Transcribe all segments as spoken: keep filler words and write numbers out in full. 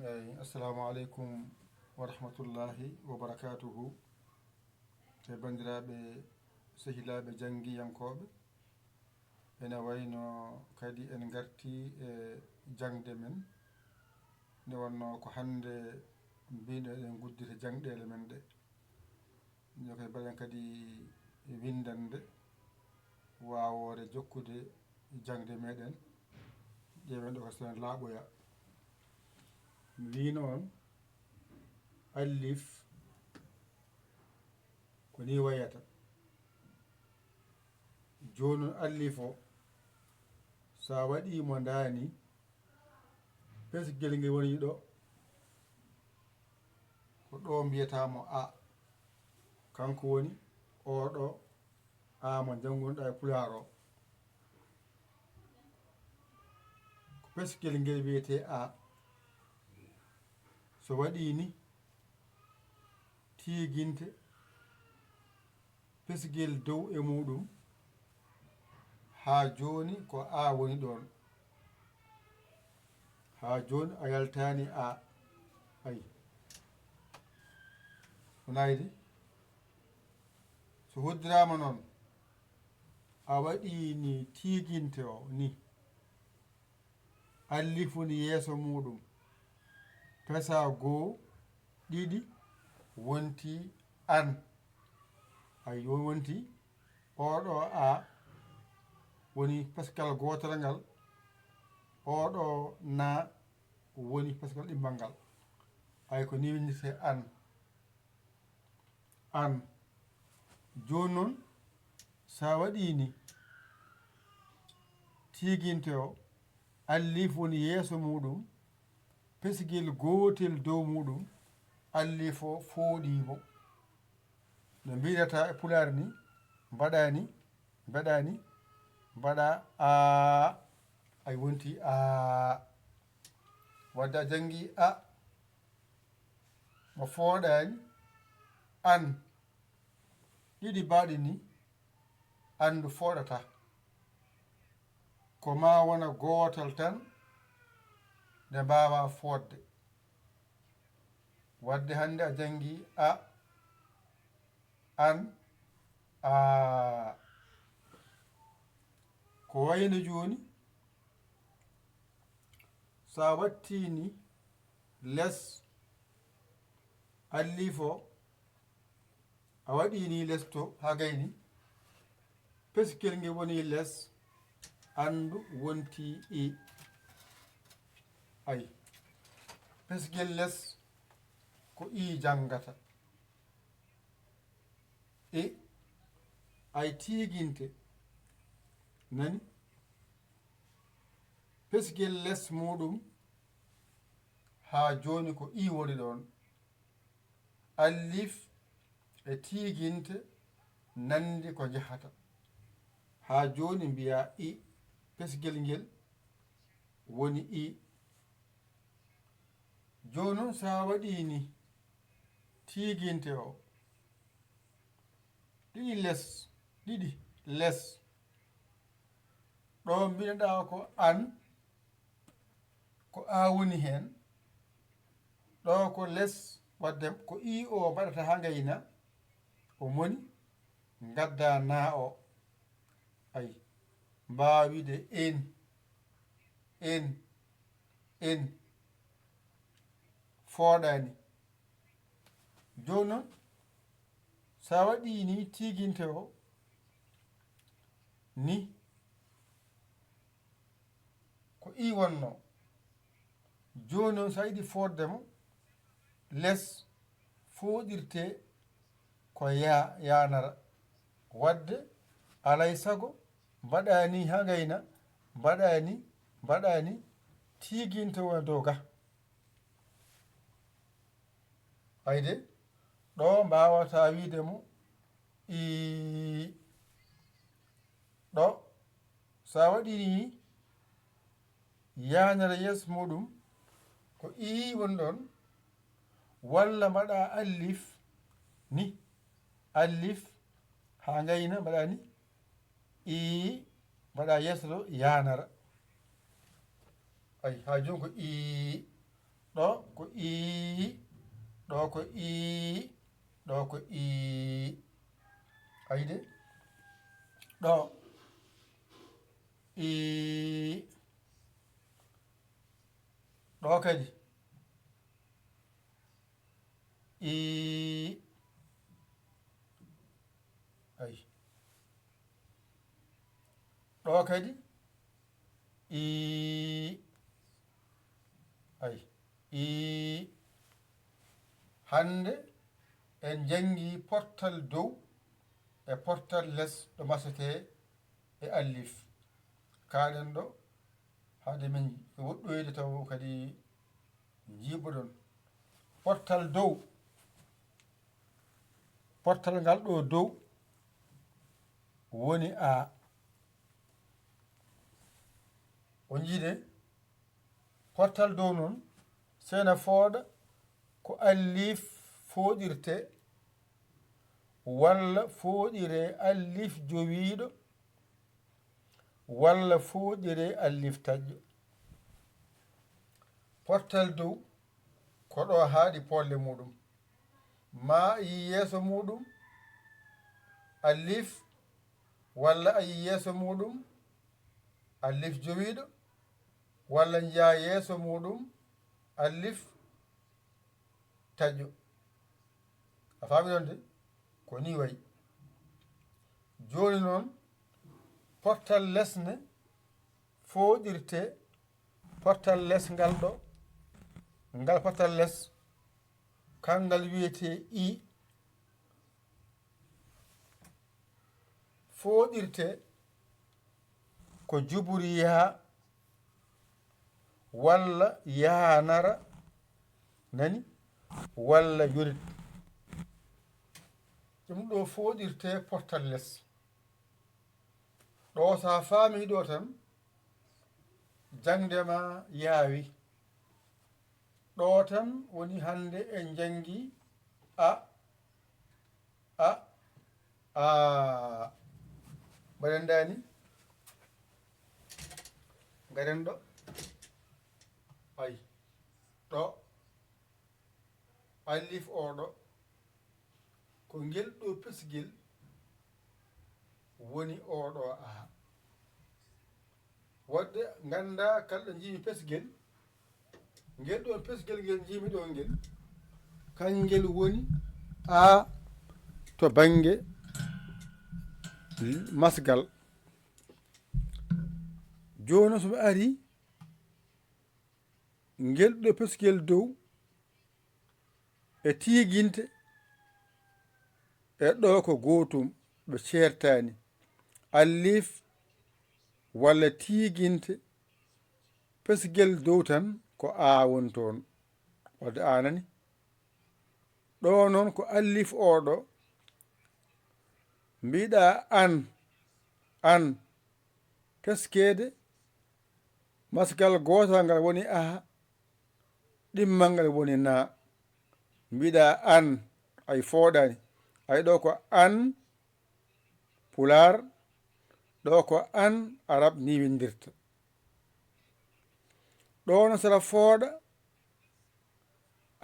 Eey, assalamu aleykum wa rahmatullahi wa barakaatuhu. E banndiraaɓe, sehilaaɓe janngiyankooɓe, ene wayno kadi en ngartii e jaŋde men, nde wonnoo ko hannde mbiyno eɗen guddita jaŋɗeele men ɗe. Yo kadi mbaɗen kadi winndannde waawoore jokkude jaŋde meɗen. Ƴeewen ɗo ko so en laaɓoya. Mi wiino on, allif ko nii wayata. Jooni non allif o, so a waɗii mo ndaani, pesgel ngel woni ɗo, ko ɗo mbiyataa mo a. Kanko woni oo ɗo a mo njanngunoɗaa e Pulaar o. Ko pesgel ngel wiyetee a. So waɗii ni, tiiginte pesgel dow e muuɗum, haa jooni ko a woni ɗon. Haa jooni a yaltaani a. Ay. Ko nayi de? So hoddiraama non, a waɗii ni tiiginte o ni. Allif woni yeeso muuɗum. Pesa goo, ɗiɗi, wonti an. Ay, wonti oo ɗoo a woni peskal gootal ngal, oo ɗoo na woni peskal ɗimmal ngal. Ay, ko nii winndetee an. An. Jooni non, so a waɗii ni, tiiginte o, allif woni yeeso muuɗum, pesgel gootel dow muuɗum, allif o fooɗii mo. No mbiyrata e Pulaar ni, mbaɗaa ni, mbaɗaa ni, mbaɗaa aa, ay wonti aa. Wadde a janngii a, mo fooɗaani, an. Ɗiɗi baaɗi ni, an ndu fooɗataa. Ko maa wona gootal tan nde mbaawaa fooɗde. Wadde hannde a janngii a, an, aa. Ko wayno jooni, so a wattii ni les allif o, a waɗii ni les to haa gayni, peskel ngel woni les, anndu wonti i. Ay, peskel les ko i janngata. E ay tiiginte, nani? Pesgel les muuɗum, haa jooni ko i woni ɗon. Allif e tiiginte nanndi ko njahata. Haa jooni mbiyaa i, pesgel ngel woni i. Jooni non, so a waɗii ni, tiiginte o, ɗiɗi les, ɗiɗi les. Ɗo mbiɗa ko an, ko a woni heen. Ɗo ko les, wadde ko i o mbaɗata haa ngayna, o moni, ngadda na o. Ay, mbaawa wiide en, en, en. Fooɗaani. Jooni non, so a waɗii ni tiiginte o, ni, ko i wonnoo. Jooni non, so a yiɗi fooɗde mo, les fooɗirtee ko yaa, yaanara. Wadde, alay sago, mbaɗaa ni haa ngayna, mbaɗaa ni, mbaɗaa ni, tiiginte o e dow ga. Ayde, ɗo mbaawataa wiide mo ii. Ɗo, so a waɗii ni, yaanere yeeso muuɗum, ko ii woni ɗon, walla mbaɗaa allif ni, allif haa ngayna, mbaɗaa ni, ii, mbaɗaa yeeso ɗo, yaanara. Ay, haa jooni ko ii. Ɗo ko ii, ɗo ko ii, ɗo ko ii. Ayde? Ɗo. Ii. Ɗo kadi. Ii. Ay. Ɗo kadi. Ii. Ay. Ii. Hannde en janngii portal dow e portal les ɗo masetee e allif. Kaaɗen ɗo, haade men woɗɗoyde taw kadi njiiɓoɗon. Portal dow, portal ngal ɗo dow woni A. O njiide, portal dow non, sena fooɗa ko allif fooɗirte, walla fooɗire allif jowiiɗo, walla fooɗire allif taƴƴo. Portal dow, ko ɗo haaɗi poolle muɗum. Maa a yii yeeso muɗum, allif, walla a yii yeeso muɗum, allif jowiiɗo, walla njiyaa yeeso muɗum, allif taƴƴo. A faami ɗon de? Ko nii wayi. Jooni non, portal les ne fooɗirte portal les ngal ɗo, ngal portal les, kangal wiyetee I, fooɗirte ko juburiyaa walla yaanara, nani, walla yorit. Ɗum ɗo fooɗirte portal les. Ɗo, so a faamii ɗo tan, jaŋde maa yaawi. Ɗo tan woni hannde en janngi A, A, A. Mbaɗen dani. Ngaɗen ɗo. Ay. Ɗo. Allif oo ɗo. Ko ngel ɗo pesgel woni oo ɗo A. Wadde nganndaa kala ɗo njiimi pesgel, ngel ɗon pesgel ngel njiimi ɗo ngel, kangel woni A to bannge masgal. Jooni so mi ari, ngel ɗo pesgel dow e tiiginte e ɗo ko gootum, ɓe ceertaani. Allif walla tiiginte, pesgel dow tan ko A woni toon. Wadde A nani. Ɗo non ko allif oo ɗo. Mbiɗa an, an, teskeede, masgal gootal ngal woni A, ɗimmal ngal woni Na. Mbiɗa an, ay fooɗaani. Ay ɗo ko an, Pulaar, ɗo ko an, Arab, ni winndirta. Ɗo no sera fooɗa,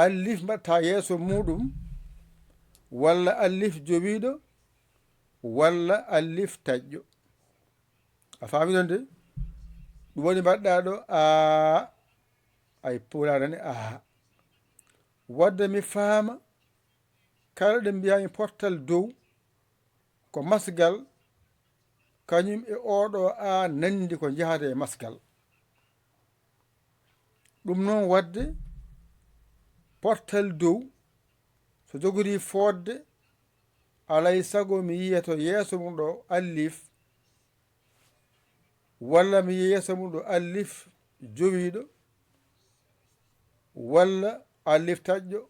allif mbaɗta yeeso muɗum, walla allif jowiiɗo, walla allif taƴƴo. A faami ɗon de? Ɗum woni mbaɗɗa ɗo, A, ay Pulaar nani, A. Wadde mi faama, kala ɗo mbiyaami portal dow, ko masgal, kañum e oo ɗo A nandi ko jahata e masgal. Ɗum non wadde portal dow, so jogorii fooɗde, alay sago mi yiya to yeeso mum ɗo allif, walla mi yiya yeeso mum ɗo allif jowiiɗo, walla allif taƴƴo,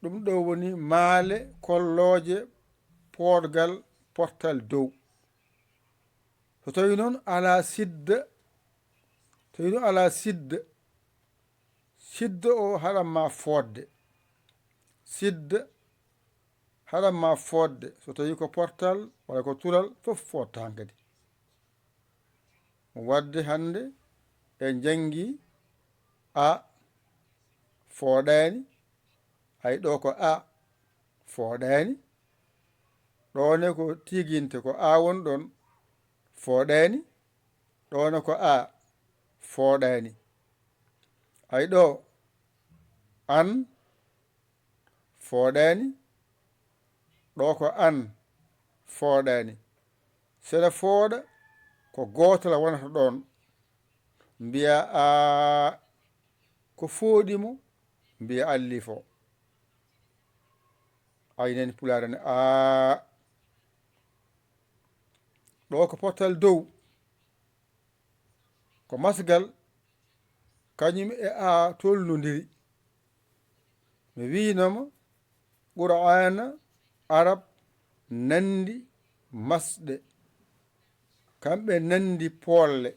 ɗum ɗo woni maale kollooje pooɗgal portal dow. So tawi non alaa sidda, tawi non alaa sidda, sidda o haɗan ma fooɗde. Sidda haɗan ma fooɗde. So tawi ko portal walla ko tulal, fof fooɗta hankadi. Wadde hannde en janngi A, fooɗaani. Ay, ɗoo ko a, fooɗaani. Ɗoo ne ko tiiginte, ko a woni ɗon, fooɗaani. Ɗoo ne ko a, fooɗaani. Ay, ɗoo, an, fooɗaani. Ɗoo ko an, fooɗaani. Seɗa fooɗa, ko gooto la wonata ɗon. Mbiyaa a, ko fooɗi mo, mbiyaa allif o. Ay, nani Pulaar ne, a. Ɗoo ko pottal dow, ko masgal, kañum e a tolnondiri. Mi wi'ino ma, Qur'aana Arab nandi masɗe, kamɓe nandi poolle,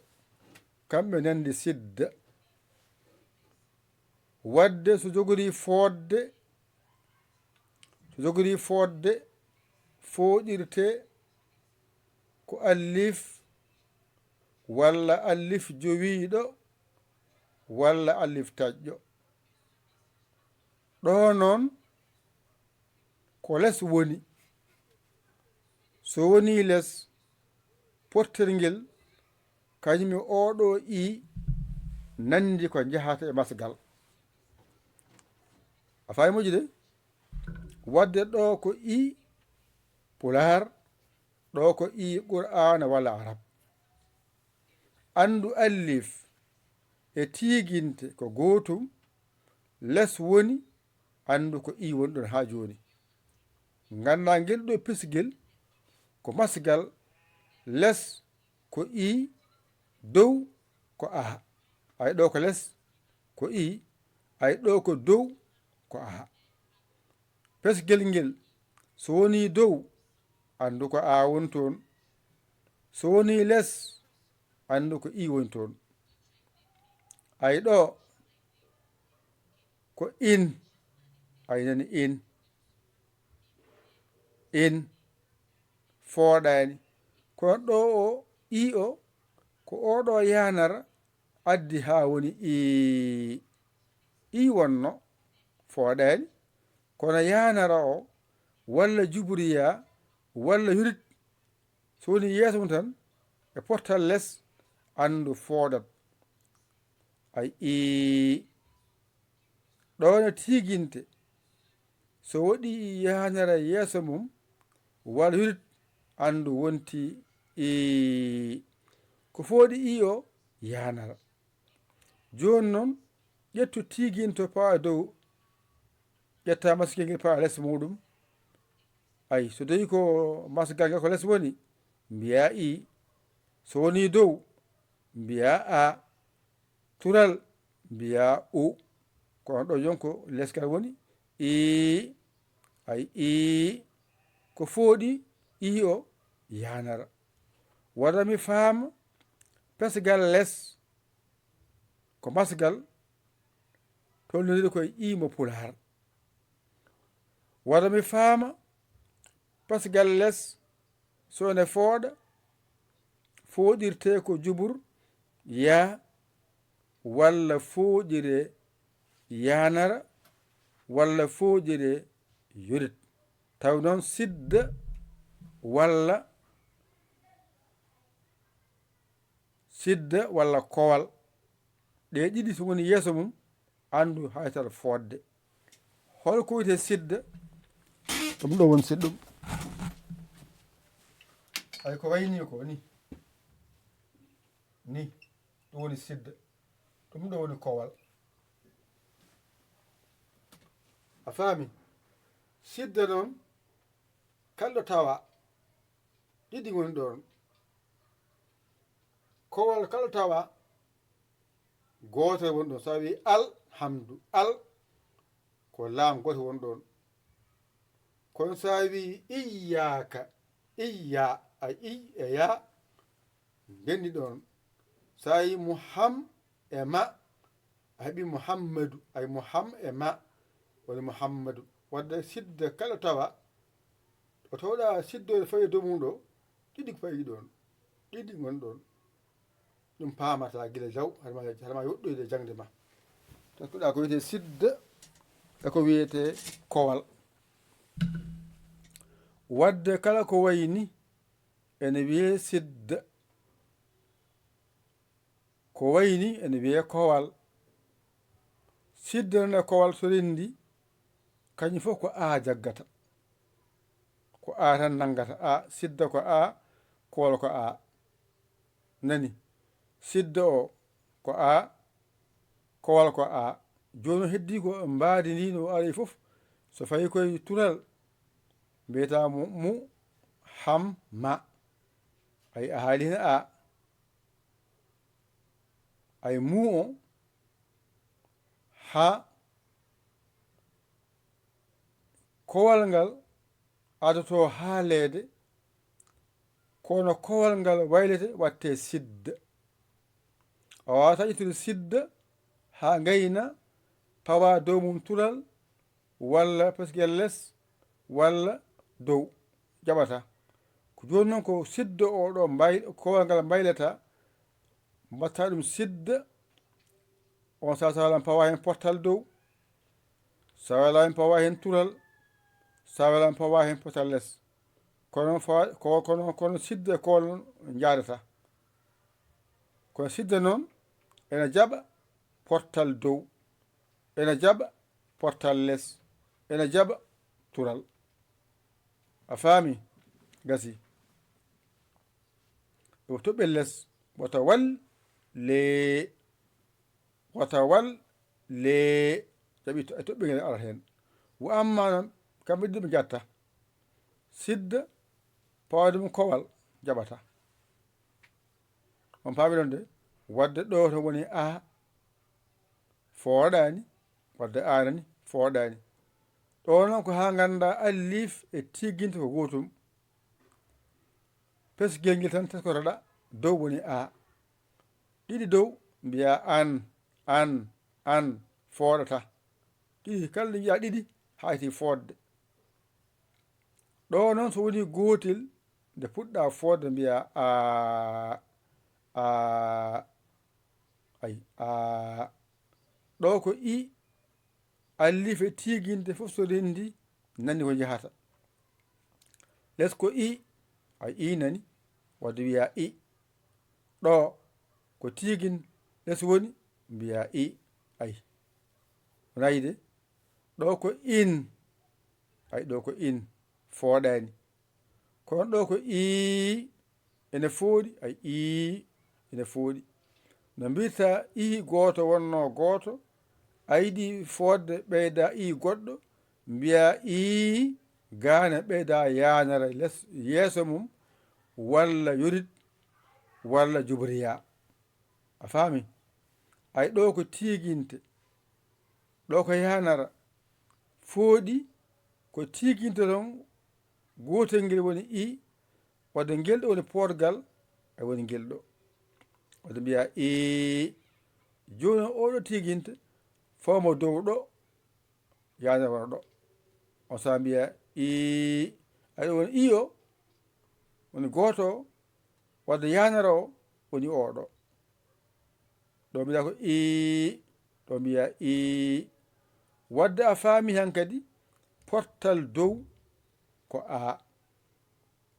kamɓe nandi sidda. Wadde so jogorii fooɗde, so jogorii fooɗde, fooɗirtee ko allif, walla allif jowiiɗo, walla allif taƴƴo. Ɗoo non, ko les woni. So wonii les, pottel ngel, kañum e oo ɗoo i nandi ko jahata e masgal. A faamii moƴƴi de? Wadde ɗoo ko i Pulaar, ɗoo ko i Qur'aana walla Arab. Anndu allif e tiiginte ko gootum, les woni, anndu ko i woni ɗon haa jooni. Nganndaa ngel ɗoo pesgel ko masgal, les ko i, dow ko a. Ay, ɗoo ko les ko i, ay, ɗoo ko dow ko a. Pesgel ngel, so wonii dow, anndu ko a woni toon. So wonii les, anndu ko i woni toon. Ay, ɗoo, ko in, ay, nani in, in, fooɗaani. Kono ɗoo o, i o, ko oo ɗoo yaanara addi haa woni i, i wonno, fooɗaani. Kono yaanara o, walla juburiya, walla yurit, so woni yeeso mum tan, e pottal les, anndu fooɗat. Ay, i, ɗoo ne tiiginte, so woɗii yaanara yeeso mum, walla yurit, anndu wonti i, ko fooɗi i o yaanara. Jooni non, ƴettu tiiginto paa dow, ƴetta maskiyel ngel paa les muuɗum. Ay, so tawi ko masgal ngal ko les woni, mbiyaa i. So wonii dow, mbiyaa a. Tural, mbiyaa u. Kono ɗoo jon ko les ngal woni, i. Ay, i, ko fooɗi i o yaanara. Wata mi faama, pesgal les ko masgal tolnondiri ko e i mo Pulaar. Wata mi faama, pesgal les, so ene fooɗa, fooɗirtee ko jubur, yaa, walla fooɗiree yaanara, walla fooɗiree yurit. Taw non sidda walla sidda walla kowal. Ɗee ɗiɗi so woni yeeso mum, anndu haytal fooɗde. Hol ko wiyetee sidda? Ɗum ɗoo woni sidda ɗum. Ay, ko wayi nii ko ni. Ni, ɗum woni sidda. Ɗum ɗoo woni kowal. A faami? Sidda noon, kalɗo tawa, ɗiɗi ngoni ɗoon. Kowal kalɗo tawa, gooto woni ɗoon. So a wii alhamdu, al, ko laam gooto woni ɗoon. Kono so a wii iyyaaka, iyya, a iy e yaa, ndenndi ɗoon. So a wii muham e ma, a heɓii Muhammadu, ay Muham e ma, woni Muhammadu. Wadde sidda kala tawa, ɗo tawɗaa siddoyde fawi e dow mum ɗo, ɗiɗi ko fawi ɗoon, ɗiɗi ngoni ɗoon. Ɗum paamataa gila law, haɗa ma, haɗa ma woɗɗoyde jaŋde ma. Takkuɗaa ko wiyetee sidda, e ko wi'etee kowal. Wadde kala ko wayi ni ene wi'ee sidda. Ko wayi ni ene wi'ee kowal. Sidda non e kowal so renndi, kañum fof ko aa jaggata. Ko aa tan nanngata. Aa, sidda ko aa, kowal ko aa. Nani? Sidda o ko aa, kowal ko aa. Jooni heddii ko mbaadi ndi no ari fof, so fayi koye tural, mbiyata mu, mu, ham, ma. Ay, a haali hen aa. Ay, muu o, haa kowal ngal adotoo haaleede, kono kowal ngal waylete wattee sidda. A waawataa ƴettude sidda haa ngayna, pawaa dow mum tural, walla pesgel les, walla dow. Jaɓataa. Ko jooni non ko sidda o ɗo mbay-, kowal ngal mbaylataa, mbaɗtaa ɗum sidda, on saa, saa walan pawaa heen pottal dow, saa walan pawaa heen tural, saa walan pawaa heen pottal les. Kono fawa-, ko, kono, kono sidda ko non njaadataa. Kono sidda non ena jaɓa pottal dow, ena jaɓa pottal les, ena jaɓa tural. A faami? Gasi. Yo toɓɓe les, wota wal lee, wata wal lee, jaɓi to-, e toɓɓe ngel ara heen. Wa amma non, kamɓe ɗiɗo ɓe njatta. Sidda, pawade mum kowal, jaɓata. On paami ɗon de, wadde ɗo to woni a, fooɗaani, wadde a nani, fooɗaani. Ɗo non ko haa ngannda allif e tiiginte ko gootum. Pesgel ngel tan teskotoɗa, dow woni a. Ɗiɗi dow, mbiya an, an, an, fooɗata. Ɗiɗi, kala ɗi njiya ɗiɗi, hayti fooɗde. Ɗo non so woni gootel, nde puɗɗa fooɗde mbiya a, a, ay, a. Ɗo ko i, allife tiiginte fof so renndi, nani ko njahata. Les ko i, ay, i nani, wadde wiya i. Ɗo ko tiigin les woni, mbiya i, ay. Wonaa yi de? Ɗo ko in, ay, ɗo ko in, fooɗaani. Kono ɗo ko ii, ene fooɗi, ay, ii, ene fooɗi. No mbirta ii gooto wonnoo gooto, a yiɗi fooɗde ɓeyda ii goɗɗo, mbiya ii gaane ɓeyda yaanara les, yeeso mum, walla yorit, walla jubriya. A faami? Ay, ɗo ko tiiginte, ɗo ko yaanara. Fooɗi ko tiiginte ton, gootel ngel woni i, wadde ngel ɗo woni poorgal, e woni ngel ɗo. Wadde mbiya i, jooni oo ɗo tiiginte, fawmo dow ɗo, yaanara wona ɗo. On saa mbiya i, ay, ɗo woni i o, woni gooto o, wadde yaanara o woni oo ɗo. Ɗo mbiya ko ii, ɗo mbiya ii. Wadde a faami han kadi, pottal dow ko aa,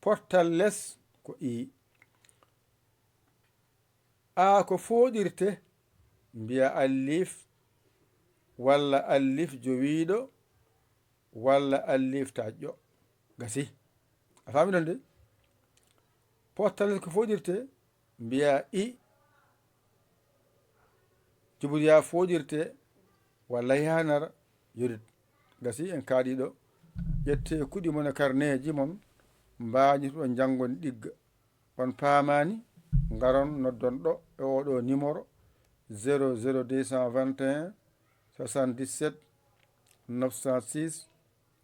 pottal les ko ii. Aa ko fooɗirte, mbiya allif, walla allif jowiiɗo, walla allif taƴƴo. Gasi. A faami ɗon de? Pottal ko fooɗirte, mbiya i, juburiya fooɗirte, walla yaanara yorit. Gasi en kaaɗii ɗo. Ƴettee kuɗi mon e karneeji mon, mbaañitoɗon janngoni ɗigga. On paamaani, ngaron noddon ɗo e oo ɗoo nimoro, zéro zéro deux cent vingt et un, soixante-dix-sept, neuf cent six,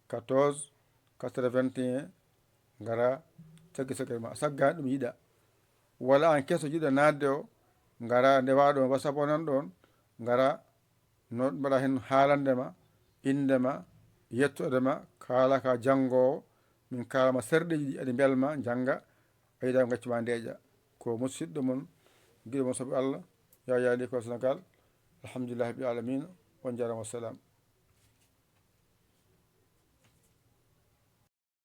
quatorze, quatre-vingt-un, ngara, saggi saggere ma, saggaani ɗum yiɗa. Walla aan keso jiɗa naatde o, ngara nde waaɗo WhatsApp o nan ɗon, ngara no mbaɗa heen haalande ma, innde ma, yettoode ma, kaala ka janngoowo, min kaala ma serɗeeji ɗi aɗi mbelma, njannga, a yiɗa ngaccu ma ndeeƴa. Ko musiɗɗo mon, giɗo mon sabu Allah, Yaya Likol Senegal, alhamdulillahi rabbil alamina, on jaaraama, wassalam.